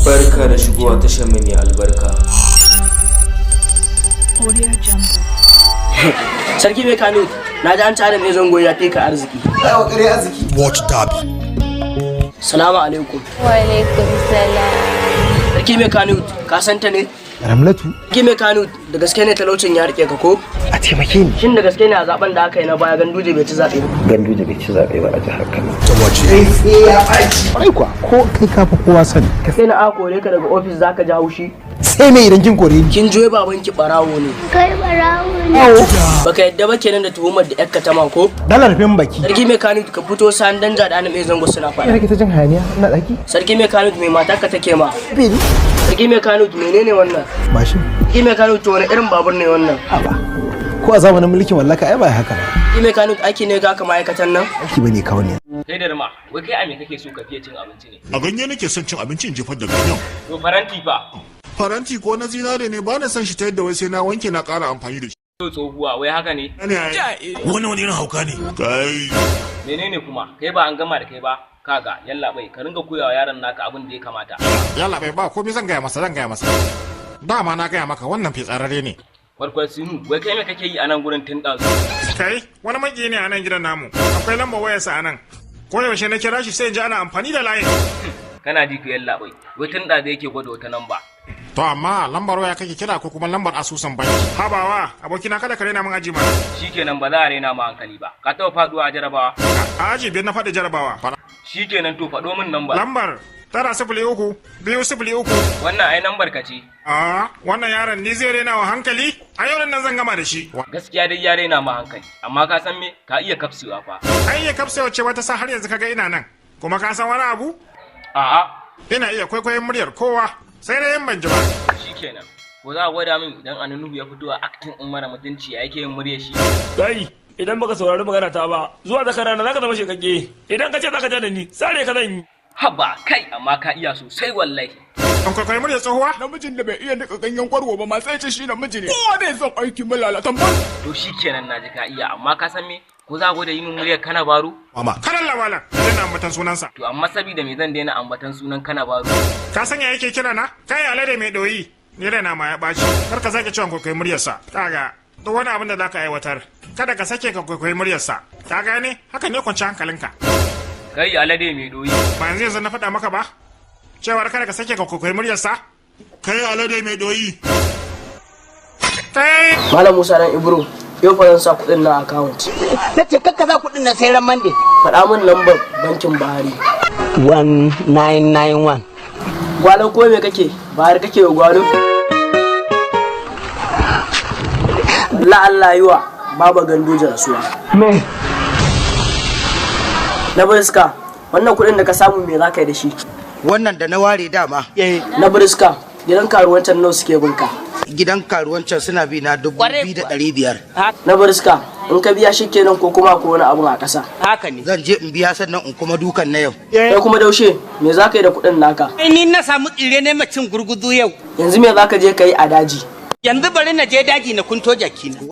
Barka da shigowa tashar mu mai albarka. Audio Jungle. Sarki Mai Kano, na ji an ci Adam A Zango ya fi ka arziki. Watch Derby. Salamu alaikum. Wa alaikum salam. Sarki Mai Kano, ka san ta ne? Ramlatu. Sarki Mai Kano, da gaske ne talaucin ya rike ka ko? A taimake ni. Shin da gaske ne a zaben da aka yi na baya Ganduje bai ci zaɓe ba? Ganduje bai ci zaɓe ba a jihar Kano. Ta wace. Kwarai kuwa, ko kai ka fi kowa sani. Kai na aka kore ka daga ofis zaka ji haushi. Sai me idan kin kore ni? Kin juye babanki barawo ne. Kai barawo ne. Baka yadda ba kenan da tuhumar da yakka ta ma ko? Dalar rufin baki. Sarki Mai Kano, ka fito san danja da Adam A Zango suna faɗa. Ina kake ta jin hayaniya ina daki? Sarki Mai Kano, mai matarka take ma? Beni. Sarki Mai Kano, menene wannan? Mashin. Sarki Mai Kano, to wani irin babur ne wannan? Haba. Ko a zamanin mulkin mallaka ai ba haka ba. Sarki Mai Kano, aiki ne ga ka ma'aikatan nan? Aiki bane kawo ne. Kai da rima, wai kai a me kake so ka fiye cin abinci ne? A ganye nake son cin abinci in jefar da ganyen. To faranti fa? Faranti ko na zinare ne, ba na son shi ta yadda wai sai na wanke na ƙara amfani da shi. To tsohuwa, wai haka ne? Wani wani irin hauka ne. Kai. Menene kuma? Kai ba an gama da kai ba? Kaga, yalla bai, ka ringa koyawa yaron naka abin da ya kamata. Yalla bai, ba komai, zan gaya masa, zan gaya masa. Dama na gaya maka wannan fitsararre ne. Kwarkwar sinu, wai kai me kake yi a nan gurin tun ɗazu? Kai, wani maki ne a nan gidan namu. Akwai lambar wayarsa a nan. Ko yaushe na kira shi sai in ji ana amfani da layin. Kana ji ku yalla bai, wai tun ɗazu yake gwada wata namba. To amma lambar waya kake kira ko kuma lambar asusun banki? Habawa, abokina, kada ka rena min aji mana. Shikenan, ba za a raina ma hankali ba. Ka taɓa faɗuwa a jarabawa? A aji biyar na faɗi jarabawa. Shikenan, to faɗo min namba. Lambar 903 203. Wannan ai nambar ka ce. A wannan yaron ni zai rena wa hankali? A yau nan zan gama da shi. Gaskiya dai ya raina ma hankali, amma ka san me? Ka iya kafsewa fa. Ai iya kafsewa ce wata sa har yanzu kaga ina nan. Kuma ka san wani abu? A'a. Ina iya kwaikwayon muryar kowa, sai dai in ban ji ba. Shikenan. Ko za a gwada min idan Nuhu ya fito a acting in mara mutunci ya yake yin murya shi? Kai, idan baka saurari magana ta ba, zuwa da rana zaka zama shekakke. Idan ka ce zaka ja da ni, sare ka zan yi. Haba kai, amma ka iya sosai wallahi. An kwaikwayi muryar tsohuwa? Namijin da bai iya nika ganyen kwarwa ba ma sai ce shi namiji ne. Kowa bai son aiki malalatan ban. To shikenan, na ji ka iya, amma ka san me? Ko za a gwada yi min muryar Kana Baro? Mama. Kanan labalan, daina ambatan sunansa. To amma sabida me zan daina ambatan sunan Kana Baro? Ka san ya yake kira na? Kai alade mai doyi. Ni raina ma ya ɓaci. Kar ka sake cewa kwaikwayi muryarsa. Kaga, duk wani abin da za ka aiwatar, kada ka sake ka kwaikwayi muryarsa. Ka gane? Haka ne, kwanci hankalinka. Kai alade mai doyi. Ba yanzu yanzu na faɗa maka ba? Cewar kada ka sake ka kwaikwayi muryarsa? Kai alade mai doyi. Kai! Malam Musa dan Ibro, yau fa zan sa kuɗin na account. Na ce kakka sa kuɗin na sai ran Monday. Faɗa min lambar bankin Bahari. 1991. Gwalo ko me kake? Bahari kake wa gwalo? Allah Allah yi wa Baba Ganduje rasuwa. Me? Na Briska, wannan kuɗin da ka samu me za ka yi da shi? Wannan da na ware dama. Na Briska, gidan karuwancan nawa suke binka? Gidan karuwancan suna bi na 2,500. Na Briska, in ka biya shi kenan ko kuma ko wani abu a ƙasa? Haka ne. Zan je in biya sannan in kuma dukan na yau. Kai kuma Daushe, me za ka yi da kuɗin naka? Ni na samu tsire ne macin gurguzu yau. Yanzu me za ka je ka yi a daji? Yanzu bari na je daji na kunto jakina.